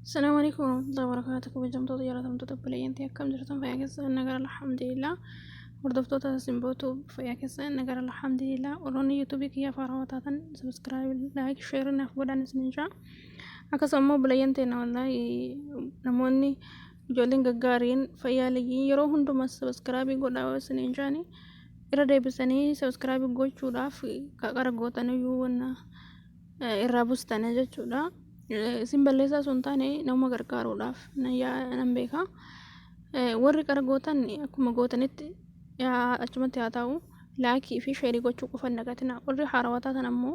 Assalamu alaikum warahmatullahi wabarakatuh. Kabajamtoota jaalatamtoota obboleeyyantii akkam jirtan fayyaa keessan nagaa alhamdulillah. Hordoftoota simbootu fayyaa keessan nagaa alhamdulillah. Warroonni yuutuubii kiyyaaf haarawaa taatan subscribe, like, share naaf godhaan isin jaa. Akkasuma immoo obboleeyyan teenya wallaahi namoonni ijoolleen gaggaariin fayyaa yeroo hundumaa subscribe godhaa isin jaani irra deebisanii subscribe gochuudhaaf qara gootaniyyuu wanna irraa bustanii jechuudha. Isin balleessaa osoo hin taane nama gargaaruudhaaf nan beeka. Warri qara gootan akkuma gootanitti achumatti haa ta'u laayikii fi sheerii gochuu qofa hin dagatina. Warri haarawaa taatan ammoo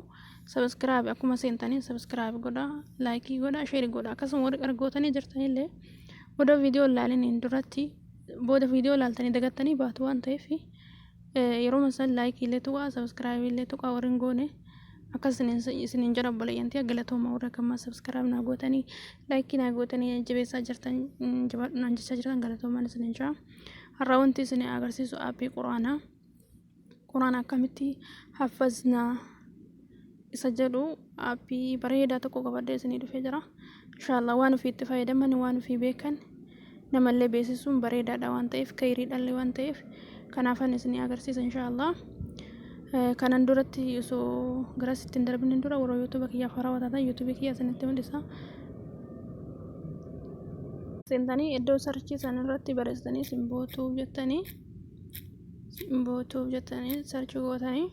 sabiskiraabi akkuma seentanii sabiskiraabi godhaa, laayikii godhaa, sheerii godhaa. Akkasuma warri qara gootanii jirtanillee booda viidiyoo ilaaliniin duratti booda viidiyoo ilaaltanii dagattanii baatu waan ta'eef yeroo san laayikii illee tuqaa sabiskiraabii illee tuqaa warri hin goone akkas isiniin jedha obboleeyyan tiyya galatooma warra akkammaa sabiskiraayib naa gootanii laayikii naa gootanii jabeessaa jirtan jabaadhu naan jechaa jirtan galatoomaan isiniin jedha. Har'a wanti isin agarsiisu aappii quraanaa quraana akkamitti haffaznaa isa jedhu aappii bareedaa tokko qabadhee isinii dhufee jira. Inshaallah waan ofii itti fayyadaman waan ofii beekan namallee beeksisuun bareedaadha waan ta'eef kayriidhallee waan ta'eef kanaafan isinii agarsiisa inshaallah. Kanan duratti osoo gara sitti hin darbinin dura warra yuutuuba kiyyaaf haarawaa taatan yuutuubii kiyya isinitti mul'isa. Seentanii iddoo sarchii san irratti barreessitanii simbootuu jettanii simbootuu jettanii sarchii gootanii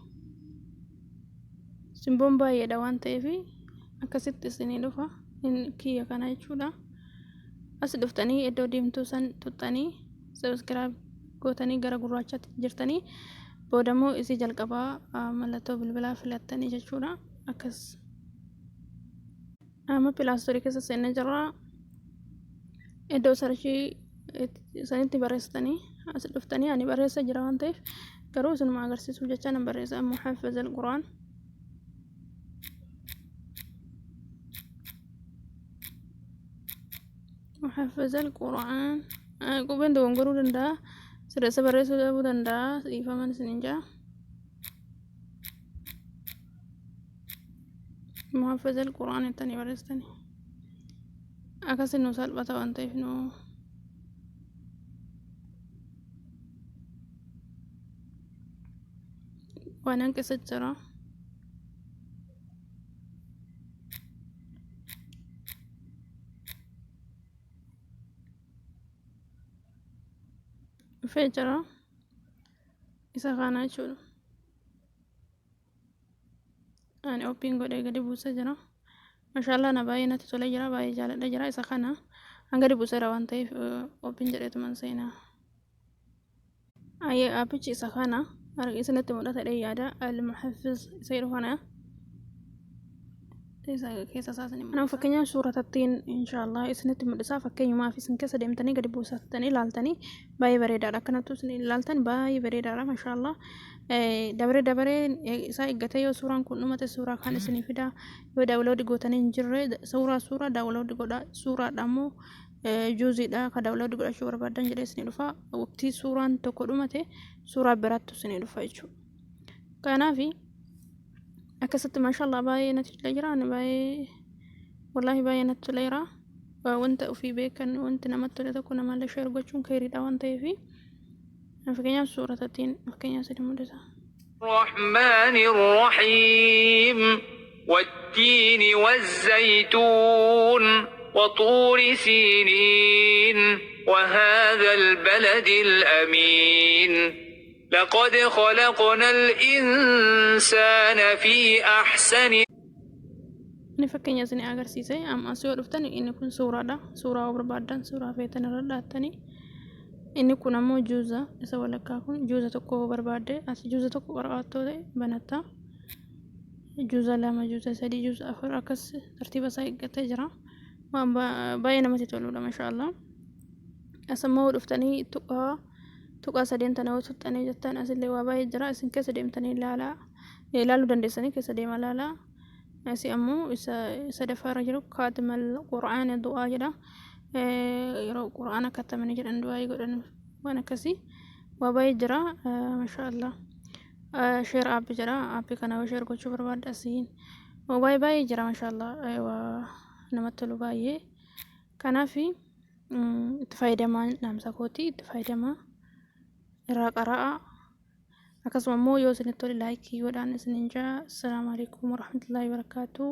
Simboon baay'eedha waan ta'eef akkasitti isinii dhufa kiyya kana jechuudha. As dhuftanii iddoo diimtuu san tuxxanii sabiskiraayib gootanii gara gurraachaatti jirtanii boodammoo isii jalqabaa mallattoo bilbilaa filattanii jechuudha. Akkas. Amma pilaastorii keessa seennee jirra. Iddoo sarchii sanitti barreessitanii as dhuftanii ani barreessa jira waan ta'eef garuu isinuma agarsiisuuf jecha nan barreessa muhaffaz al-quraan. Muhaffaz al-quraan qubeen dogongoruu danda'a sirreessa barreessuu dhabuu danda'a dhiifaman isinin jaa. Muhaffaz al-quraan jettanii barreessitanii. Akkasi nu salphata waan ta'eef nu waan hanqisa jira. Dhufee jira. Isa kana jechuudha. Ani oppiin godhee gadi buusee jira. Mashallah na baay'ee natti tolee jira baay'ee jaaladha jira isa kana an gadi buuseera waan ta'eef oppiin jedheetuman seenaa. Ayyee aappichi isa kana isinitti mul'ata jedhee yaada al-muhaffiz isa jedhu kana isa keessa isaa isin Nama fakkeenyaaf suuratattiin inshaallah isinitti mul'isa fakkeenyumaaf isin keessa deemtanii gadi buusattanii ilaaltanii baay'ee bareedaadha akkanattu isin ilaaltan baay'ee bareedaadha mashallah dabaree dabaree isaa eeggatee yoo suuraan kun dhumate suuraa kaan isinii fida yoo daawuloodi gootanii hin jirre suuraa suuraa daawuloodi godha suuraadha ammoo juuziidha ka daawuloodi godhachuu barbaadan jedhee isinii dhufa waqtii suuraan tokko dhumate suuraa biraattu isinii dhufa jechuudha kanaaf akkasitti maashaallah baay'ee natti tolee jira ani baay'ee wallaahi baay'ee natti toleera wanta ofii beekan wanti namatti tole tokko namallee sheer gochuun keeriidha waan ta'eef fakkeenyaaf suuratattiin fakkeenyaaf isin mul'isa. الرحمن الرحيم والتين والزيتون وطور سينين وهذا البلد الأمين لقد خلقنا الإنسان في أحسن Inni fakkeenya isin agarsiise amma as yoo dhuftan inni kun suuraadha. Suuraa yoo barbaaddan suuraa feetan irra dhaattanii inni kun ammoo juuza isa walakkaa kun juuza tokko yoo barbaadde as juuza tokko qarqaattoo ta'e banatta. Juuza lama, juuza sadii, juuza afur akkas tartiiba isaa eeggatee jira. Waan baay'ee namatti toludha mashaallah. As ammoo dhuftanii tuqaa tuqaa sadeen tana yoo tuqxanii jettan asillee waa baay'ee jira isin keessa deemtanii ilaalaa ilaaluu dandeessanii keessa deema ilaalaa. Asi ammoo isa sadaffaa irra jiru kaatimal qur'aana du'aa jedha. Yeroo qur'aana kattamanii jedhan du'aa godhan waan akkasii waa baay'ee jira masha Allah. Sheer aappi jedha aappii kana yoo sheer gochuu barbaadde asiin waa baay'ee baay'ee jira masha Allah waa namatti tolu baay'ee. Kanaaf itti fayyadamaa dhaamsa kooti, itti fayyadamaa, irraa qara'aa. Akkasuma immoo yoo isinitti tole like godhaan isiniin jaa. Assalaamu alaikum warahmatullaahi wabarakaatuh.